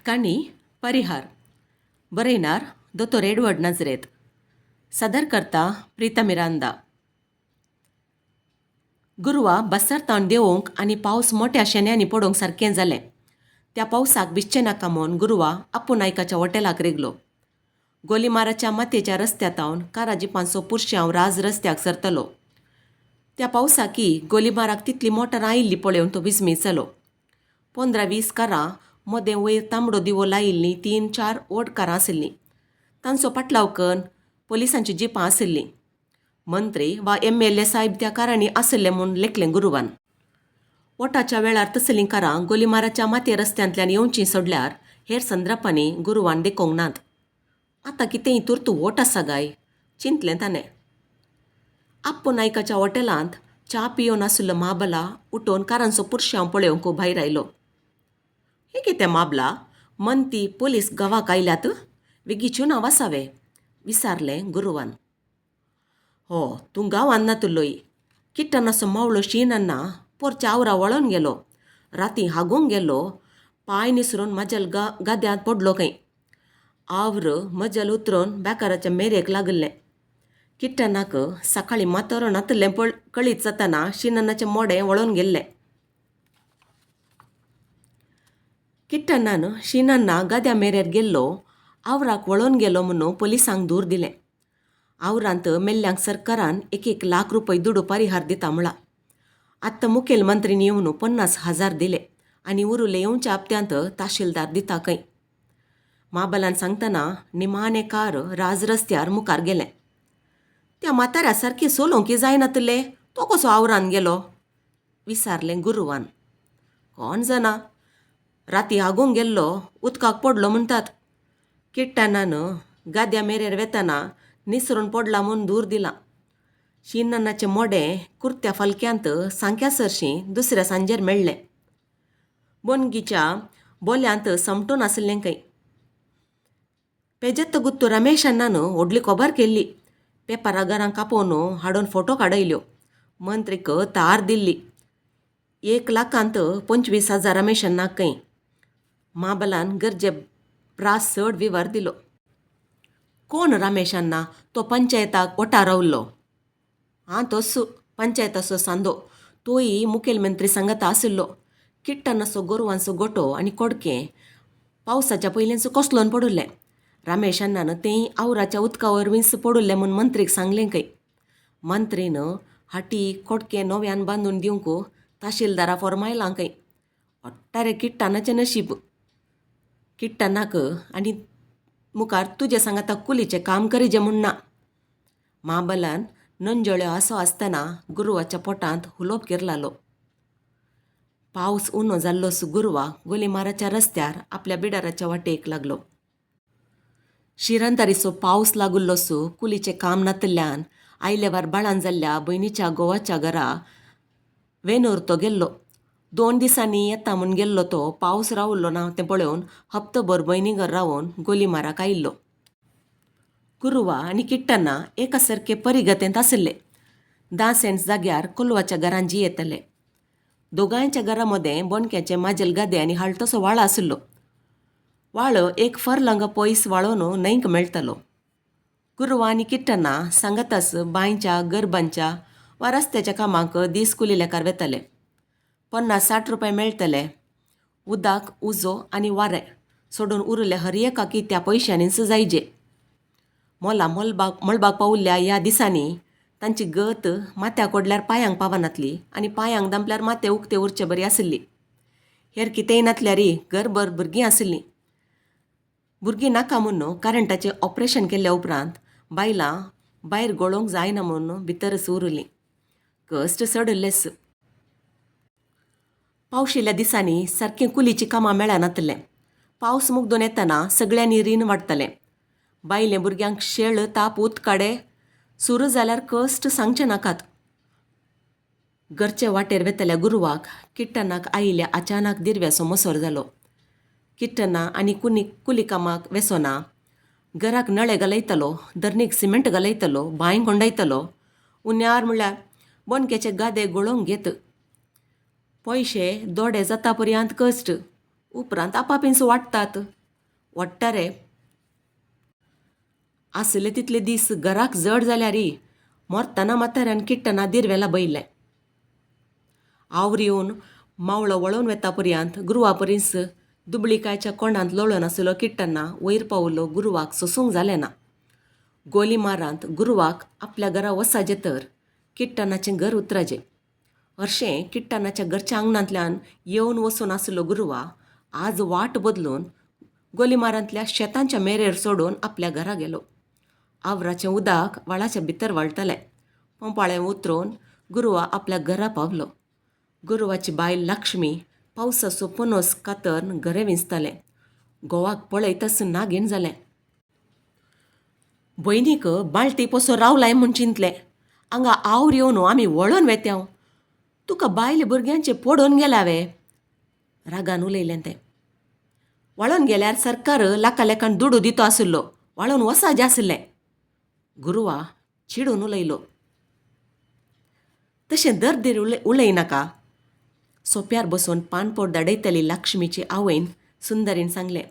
काणी परिहार. बरयणार दोतोर एडवर्ड नाजरेत. सादर करता प्रिता मिरांदा. गुरवा बसार तावन देंवोंक आनी पावस मोट्या शेन्यांनी पडोवंक सारकें जालें. त्या पावसाक भिजचें नाका म्हूण गुरवा आप्पू नायकाच्या हॉटेलाक रिगलो. गोलीमाराच्या मातयेच्या रस्त्या तावन कारा जिपांचो पुरशांव राज रस्त्याक सरतलो. त्या पावसाकी गोलीमाराक तितली मोटार आयिल्ली पळोवन तो विस्मीत जालो. 15-20 कारां मदें वयर तांबडो दिवो लायिल्लीं 3-4 व्हड कारां आशिल्लीं. तांचो पाटलाव करून पोलिसांचीं जिपां आशिल्लीं. मंत्री वा एम.एल.ए. सायब त्या कारांनी आशिल्ले म्हूण लेखलें गुरवान. वोटाच्या वेळार तसलीं कारां गोलीमाराच्या मातये रस्त्यांतल्यान येवचीं सोडल्यार हेर संद्रपांनी गुरवान देखोंक नात. आतां कितेंय तुर्त वोट आसा काय चिंतलें ताणें. आप्पू नायकाच्या हॉटेलांत च्या पियोवन आशिल्लो म्हाबला उठून कारांचो पुरशांव पळोवंक भायर आयलो. हें कितें माबला, मंत्री पोलीस गांवाक आयल्यात, वेगीच्यो नांव आसावे? विचारलें गुरवान. हो तूं गांवांत नातुल्लोय. किट्टनाचो मावळो शीन पोरच्या आवरा वळोन गेलो. राती हागूंक गेलो, पांय निसरून मजल गाद्यांत पडलो खंय. आवर मजल उतरून बेकाराच्या मेरेक लागिल्लें. किट्टनाक सकाळीं मातरो नातलें कळीत जातना शिननाचें मोडें वळोन गेल्लें. किट्टनान शिनन्ना गाद्या मेरेर गेल्लो, आवराक वळोन गेलो म्हणून पोलिसांक दूर दिलें. आवरांत मेल्ल्यांक सरकारान 1-1 लाख रुपये दुडू परिहार दिता म्हळा. आत्तां मुखेलमंत्रीन येवन 50,000 दिले आनी उरुले येवच्या हप्त्यांत ताशीलदार दिता खंय. माबलान सांगतना निमाणें कार राज रस्त्यार मुखार गेलें. त्या म्हाताऱ्या सारकें सोलोवंक जायनातलें, तो कसो आवरान गेलो? विचारलें गुरवान. कोण जाणा, राती हागूंक गेल्लो, उदकाक पडलो म्हणटात. किट्टनान गाद्या मेरेर वेतना निसरून पडला म्हूण दूर दिलां. शिननाचें मोडें कुर्त्या फालक्यांत सांक्या सरशीं दुसऱ्या सांजेर मेळ्ळें. बोनगीच्या बोल्यांत समटून आशिल्लें खंय. पेजेत्त गुत्तू रमेश अण्णान व्हडली खबर केल्ली. पेपरा घरांक आपोवन हाडून फोटो काडयल्यो. मंत्रीक तार दिल्ली. 1 लाखांत 25,000 रमेश अण्णाक खंय. माबलान गरजे प्रास चड विवर दिलो. कोण रमेश अण्णा? तो पंचायताक वोटार रावल्लो. आं तोच पंचायताचो सांदो. तोय मुखेलमंत्री सांगाता आशिल्लो. किट्टनाचो गोरवांचो गोटो आनी कोडकें पावसाच्या पयलींच कोसलोन पडिल्लें. रमेश अण्णान तें आवराच्या उदका वरवींच पडिल्लें म्हूण मंत्रीक सांगलें खंय. मंत्रीन हाटी कोडकें नव्यान बांदून दिवंक ताशीलदारा फॉर्मायलां खंय. ओट्टारे किट्टनाचें नशीब. किट्टनाक आनी मुखार तुजे सांगाता कुलीचें काम करीजे म्हूण ना. माबलान नंजळ्यो आसो आसतना गुरवाच्या पोटांत हुलोप किरलालो. पावस उणो जाल्लो गुरवा गोलीमाराच्या रस्त्यार आपल्या बिडाराच्या वाटेक लागलो. शिरंदारीचो पावस लागुल्लो सो कुलीचें काम नातिल्ल्यान आयलेवार बाळान जाल्ल्या भयणीच्या गोवाच्या घरा वेनूर तो गेल्लो. 2 दिसांनी येता म्हूण गेल्लो तो पावस रावल्लो ना तें पळोवन हप्तोभर भयणी घर रावन गोलीमाराक आयिल्लो. गुरवा आनी किट्टना एका सारके परिगतेंत आशिल्ले. 10 सेंट्स जाग्यार कोलवाच्या घरान जियेतले. दोगांयच्या घरा मदें बोणक्याचे माजेल गादे आनी हालटोसो वाळ आशिल्लो. वाळ 1 फरलंग पयस वाळोवन न्हंयक मेळटालो. गुरवा आनी किट्टना सांगाताच बांयच्या गरबांच्या वा रस्त्याच्या कामाक दीस कुली लेखार वेताले. 50-60 रुपये मेळटले. उदक उजो आनी वारें सोडून उरिल्ले हर एकाकी त्या पयशांनीच जायजे. मोला मळबाक पावल्ल्या ह्या दिसांनी तांची गत माथ्याक ओडल्यार पांयांक पावनातली आनी पांयांक दामल्यार माथें उक्तें उरचे बरी आशिल्ली. हेर कितेंय नातल्यारय घरभर भुरगीं आशिल्लीं. भुरगीं नाका म्हूण करंटाचें ऑपरेशन केल्ल्या उपरांत बायलां भायर गळोवंक जायना म्हूण भितरच उरिल्लीं. कश्ट चडिल्लेच. पावशिल्ल्या दिसांनी सारकें कुलीचीं कामां मेळनातलें. पावस मुगदून येतना सगळ्यांनी रीण वाडटलें. बायले भुरग्यांक शेळ ताप उदकाडे सुरू जाल्यार कश्ट सांगचे नाकात. घरचे वाटेर वेतल्या गुरवाक किट्टनाक आयिल्ल्या अचानक दिरव्याचो मसर जालो. किट्टना आनी कुली कामाक वेसोना. घराक नळे घालयतलो, धरणीक सिमेंट घालयतलो, बांय कोंडयतलो. उन्यार म्हणल्यार बोणक्याचे गादे गळोवंक घेत. पयशे दोडे जाता पर्यंत कश्ट, उपरांत आपापींच वाडटात. वाडटा रे. आसले तितले दीस घराक जड जाल्यारय मरतना म्हाताऱ्यान किट्टना दिरवेला बयलें. आवरो येवन मावळो वळोवन वेता पर्यंत गुरवा परीस दुबळिकायच्या कोंडांत लोळून आशिल्लो किट्टना वयर पावलो गुरवाक सोसूंक जालें ना. गोलीमारांत गुरवाक आपल्या घरा वचाचें तर किट्टनाचें घर उतराचें. हरशें किट्टनाच्या घरच्या आंगणांतल्यान येवन वचून आशिल्लो गुरवा आज वाट बदलून गोलीमारांतल्या शेतांच्या मेरेर सोडून आपल्या घरा गेलो. आवराचें उदक व्हाळाच्या भितर व्हाळटालें. पंपाळें उतरून गुरवा आपल्या घरा पावलो. गुरवाची बायल लक्ष्मी पावसाचो पनोस कातरून घरे विंचतालें. घोवाक पळयतच नागीण जालें. भयणीक बाळटी पोसो रावलाय म्हूण चिंतलें. हांगा आवरो येवन आमी वळोन वेत्यांव. तुका बायल भुरग्यांचें पडोवन गेला वे? रागान उलयलें तें. वळोन गेल्यार सरकार लाखा लेखान दुडू दितो आशिल्लो. वळोन वचाचें आशिल्लें. गुरवा चिडून उलयलो. तशें दर्दीर उलयनाका. सोप्यार बसून पानपोट धाडयतली लक्ष्मीचे आवयन सुंदरीन सांगलें.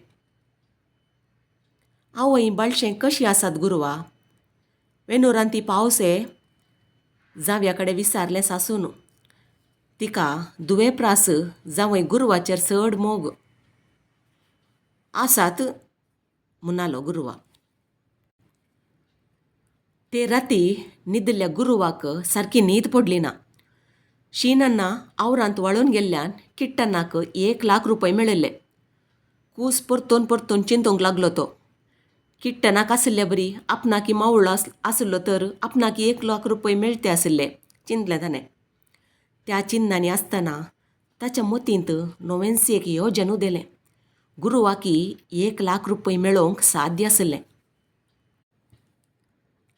आवय बाळशें कशी आसात गुरवा? वेनूरान ती पावस जांवया कडेन विचारलें सासून. तिका दुवे प्रास जांवय गुरवाचेर चड मोग आसात म्हणालो गुरवा. ते राती न्हिदिल्ल्या गुरवाक सारकी न्हीद पडली ना. शीनन्ना आवरांत वाळून गेल्ल्यान किट्टनाक 1 लाख रुपये मेळिल्ले. कूस परतून परतून चिंतूंक लागलो तो. किट्टनाक आशिल्ले बरी आपणाकी मावळो आशिल्लो तर आपणाकी 1 लाख रुपये मेळटे आशिल्ले चिंतलें ताणें. त्या चिन्नांनी आसतना ताच्या मतींत नवेंच एक येवजण उदेलें. गुरवाकी 1 लाख रुपये मेळोवंक साध्य आशिल्लें.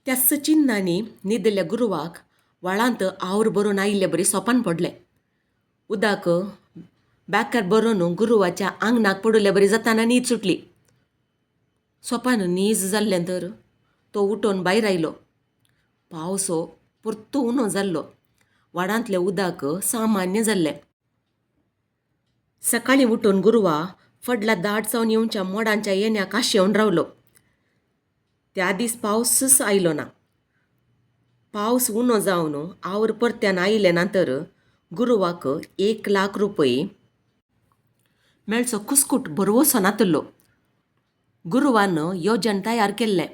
त्याच चिन्नांनी न्हिदिल्ल्या गुरवाक व्हाळांत आवरो भरून आयिल्ले बरी सोपान पडलें. उदक बॅकार भरून गुरवाच्या आंगणाक पडिल्ले बरी जाताना न्हीद सुटली. सोपान नीज जाल्लें तर तो उठून भायर आयलो. पावस परतो उणो जाल्लो. वाडांतलें उदक सामान्य जाल्लें. सकाळीं उठून गुरवा फडला दाट जावन येवच्या मोडांच्या येण्याक आशेवन रावलो. त्या दीस पावसच आयलो ना. पावस उणो जावन आवरो परत्यान आयले ना तर गुरवाक 1 लाख रुपये मेळचो कुस्कूट भरवंसो नातलो. गुरवान येवजण तयार केल्लें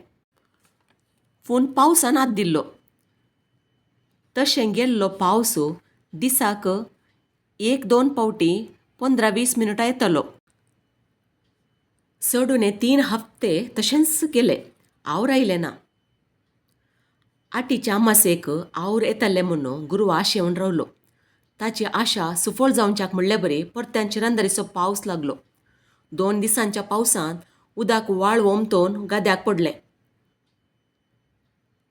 पूण पावसान हात दिल्लो. तशें गेल्लो पावस दिसाक 1-2 फावटी 15-20 मिनटां येतलो. चडुणे 3 हप्ते तशेंच गेले. आवरो आयलें ना. आटीच्या अमासेक आवरो येतलें म्हूण गुरवा आशेवन रावलो. ताची आशा सुफळ जावच्याक म्हणले बरी परत्यान चिरंदरीचो पावस लागलो. 2 दिसांच्या पावसांत उदक वाळ ओमतोवन गाद्याक पडलें.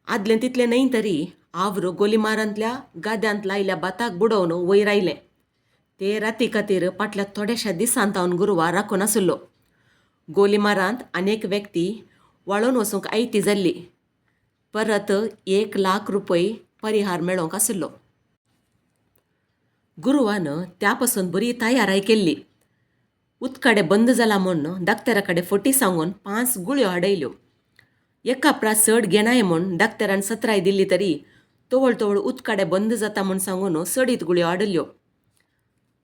आदलें तितलें न्हय तरी आवरो गोलीमारांतल्या गाद्यांत लायल्या भाताक बुडोवन वयर आयलें. ते राती खातीर फाटल्या थोड्याश्या दिसांत हांव गुरवा राखून आशिल्लो. गोलीमारांत अनेक व्यक्ती वाळोवन वचूंक आयती जाल्ली. परत 1 लाख रुपये परिहार मेळोवंक आशिल्लो. गुरवान त्या पासून बरी तयाराय केल्ली. उदकाडे बंद जाला म्हूण डाक्टरा कडेन फटी सांगून 5 गुळयो हाडयल्यो. एका प्रास चड घेनाय म्हूण डाक्टरान सत्राय दिल्ली तरी तवळ तवळ उदकाडे बंद जाता म्हूण सांगून चडीत गुळयो हाडल्यो.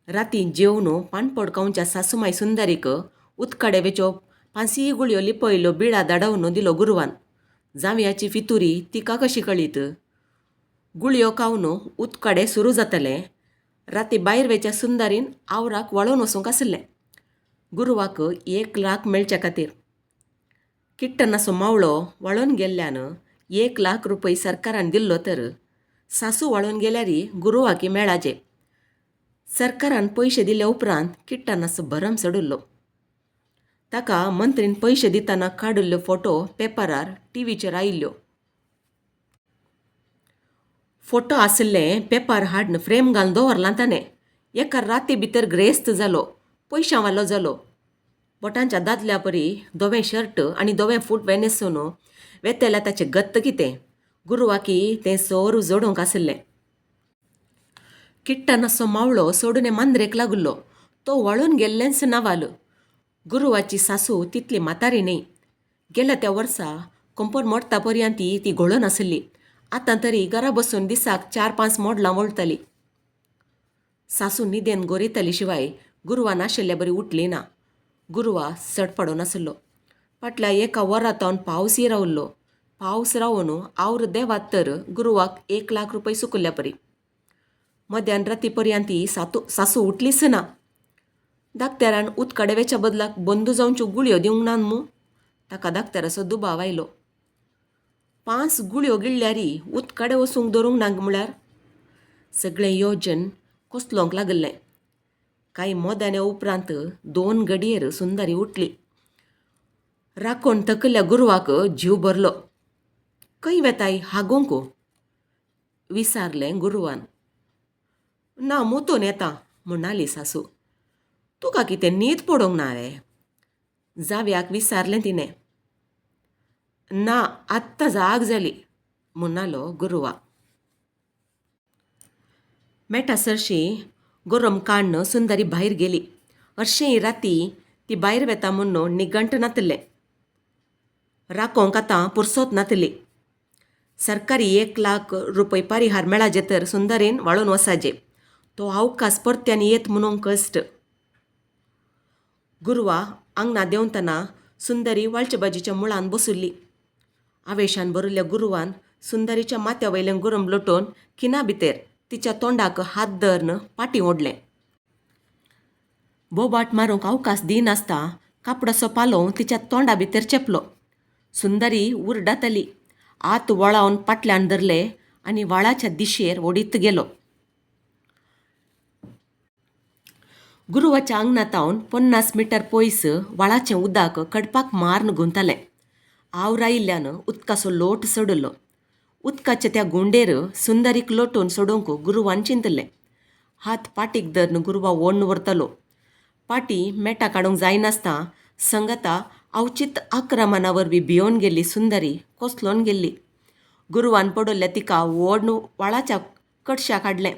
राती जेवन पानपड खावच्या सासूमाय सुंदरीक उदकाडे वेच्यो 5 गुळयो लिपयल्यो बिळा धाडोवन दिलो गुरवान. जांवयाची फितुरी तिका कशी कळीत. गुळयो खावन उदकाडे सुरू जातलें. राती भायर वेच्या सुंदरीन आवराक वळोवन वचूंक आशिल्लें गुरवाक 1 लाख मेळच्या खातीर. किट्टनाचो मावळो वळोवन गेल्ल्यान 1 लाख रुपये सरकारान दिल्लो तर सासू वळोवन गेल्यार गुरवाकी मेळाचे. सरकारान पयशे दिल्या उपरांत किट्टनाचो भरम चडिल्लो. ताका मंत्रीन पयशे दितना काडिल्ल्यो फोटो पेपरार टिवीचेर आयिल्ल्यो. फोटो आशिल्ले पेपर हाडून फ्रेम घालून दवरलां ताणें. एका राती भितर ग्रेस्त जालो. पयशां वालो जालो. बोटांच्या दादल्या परी धवें शर्ट आनी धवें फूट वेनेसून वेतेल्या ताचें गत्त कितें. गुरवाकी तें सोर जोडूंक आशिल्लें. किट्टनाचो मावळो सोडून मांद्रेक लागलो. तो वळून गेल्लेंच नवाल. गुरवाची सासू तितली म्हातारी न्हय. गेल्या त्या वर्सा कंपोर मोडटा पर्यंत ती घोळून आसली. आतां तरी घरा बसून दिसाक 4-5 मोडलां वळटली. सासू न्हिदेन गोरयताली शिवाय गुरवा नाशिल्ल्या बरी उठली ना. गुरवा सडपडून आसलो. फाटल्या एका वरांतावन पावस रावल्लो. पावस रावून आवर देवात तर गुरवाक 1 लाख रुपये सुकल्या परी. मध्यान राती पर्यंत सासू उठलीच ना. दाक्तेरान उदकाडेवेच्या बदलाक बंद जावच्यो गुळयो दिवंक ना मू? ताका दाक्तेराचो दुबाव आयलो. 5 गुळयो गिळ्ळ्यारी उदकाडे वचूंक धरूंक ना म्हळ्यार सगळें योजन कोसलोंक लागल्लें. कांय मोदान्या उपरांत 2 घडयेर सुंदरी उठली. राखोवन थकल्ल्या गुरवाक जीव भरलो. खंय वेताय हागोंक? विसारलें गुरवान. ना मुतून येता म्हणाली सासू. तुका कितें न्हीद पडूंक ना रे? जाव्याक विसारलें तिणें. ना आत्तां जाग जाली म्हणालो गुरवा. मेटा सरशी गरम काडून सुंदरी भायर गेली. हरशीं राती ती भायर वेता म्हूण निगंट नातलें. राखोंक आतां पुरसोत नातली. सरकारी 1 लाख रुपये परिहार मेळाजे तर सुंदरीन वाळून वसाजे. तो अवकाश परत्यान येत म्हणून कश्ट. गुरवा आंगणा देंवतना सुंदरी वाळचे बाजूच्या मुळान बसुल्ली. आवेशान भरिल्ल्या गुरवान सुंदरीच्या माथ्या वयल्यान गरम लोटोवन खिणा भितर तिच्या तोंडाक हात धरून पाटी ओडलें. बोबाट मारूंक अवकाश दिनासता कापडाचो पालोव तिच्या तोंडा भितर चेपलो. सुंदरी उरडातली. आत वळावन पाटल्यान धरले आनी वाळाच्या दिशेर ओडीत गेलो. गुरवाच्या आंगणातावन 50 मिटर पयस वाळाचें उदक कडपाक मारून गुंतालें. आवर आयिल्ल्यान उदकाचो लोट सोडिल्लो. उदकाच्या त्या गुंडेर सुंदरीक लोटून सोडूंक गुरवान चिंतलें. हात पाटीक धरून गुरवा ओडून व्हरतलो. पाटी मेटा काडूंक जायनासतना संगता अवचीत आक्रमणा वरवीं भियोवन गेल्ली सुंदरी कोसलोन गेल्ली. गुरवान पडल्ल्या तिका ओडून वाळाच्या कडशाक हाडलें.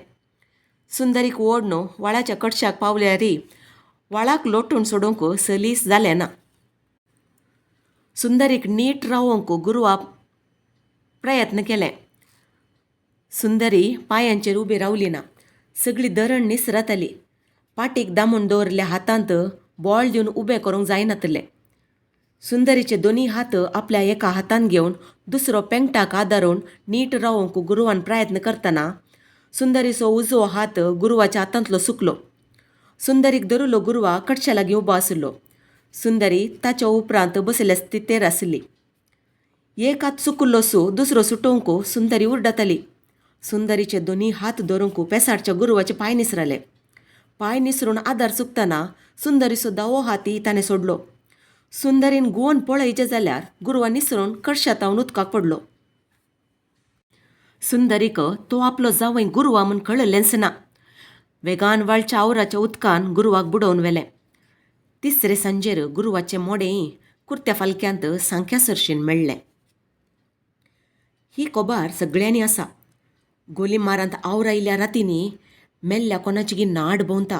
सुंदरीक ओडून वाळाच्या कडशाक पावल्यारी वाळाक लोटून सोडूंक सलीस जालें ना. सुंदरीक नीट रावोवंक गुरवा प्रयत्न केले. सुंदरी पांयांचेर उबी रावली ना. सगळी धरण निसरताली. पाटीक दामून दवरिल्ल्या हातांत बॉल दिवन उबें करूंक जायनातलें. सुंदरीचे दोनी हात आपल्या एका हातान घेवन दुसरो पेंगटाक आदारून नीट रावोवंक गुरवान प्रयत्न करतना सुंदरीचो उजवो हात गुरवाच्या हातांतलो सुकलो. सुंदरीक धरुलो गुरवा कडशा लागीं उबो आशिल्लो. सुंदरी ताच्या उपरांत बशिल्ल्या स्थितेर आशिल्ली. एक हात सुकुल्लो सो दुसरो सुटोवंक सुंदरी उरडाताली. सुंदरीचे दोनी हात धरूंक पेसाडच्या गुरवाचे पांय निसरले. पांय निसरून आदार चुकतना सुंदरीचो दावो हाती ताणें सोडलो. सुंदरीन गुवन पळयचें जाल्यार गुरवा निसरून कडशातावन उदकाक पडलो. सुंदरीक तो आपलो जावंय गुरवा म्हूण कळिल्लेंच ना. वेगान वाळच्या आवराच्या उदकान गुरवाक बुडोवन व्हेलें. तिसरे सांजेर गुरवाचें मोडेंय कुर्त्या फालक्यांत सांख्या सरशीन मेळ्ळें. ही कोबार सगळ्यांनी आसा. गोलीमारांत आवर आयिल्ल्या रातींनी मेल्ल्या कोणाची नाड भोंवता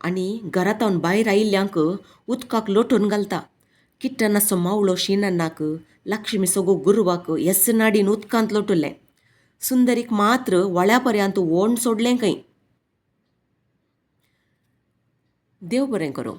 आनी घरांतावन भायर आयिल्ल्यांक उदकाक लोटून घालता. किट्टनाचो मावळो शिनन्नाक लक्ष्मी सगो गुरवाक येस नाडीन उदकांत लोटुल्लें. सुंदरीक मात्र वळ्या पर्यंत ओण सोडलें खंय. देव बरें करूं.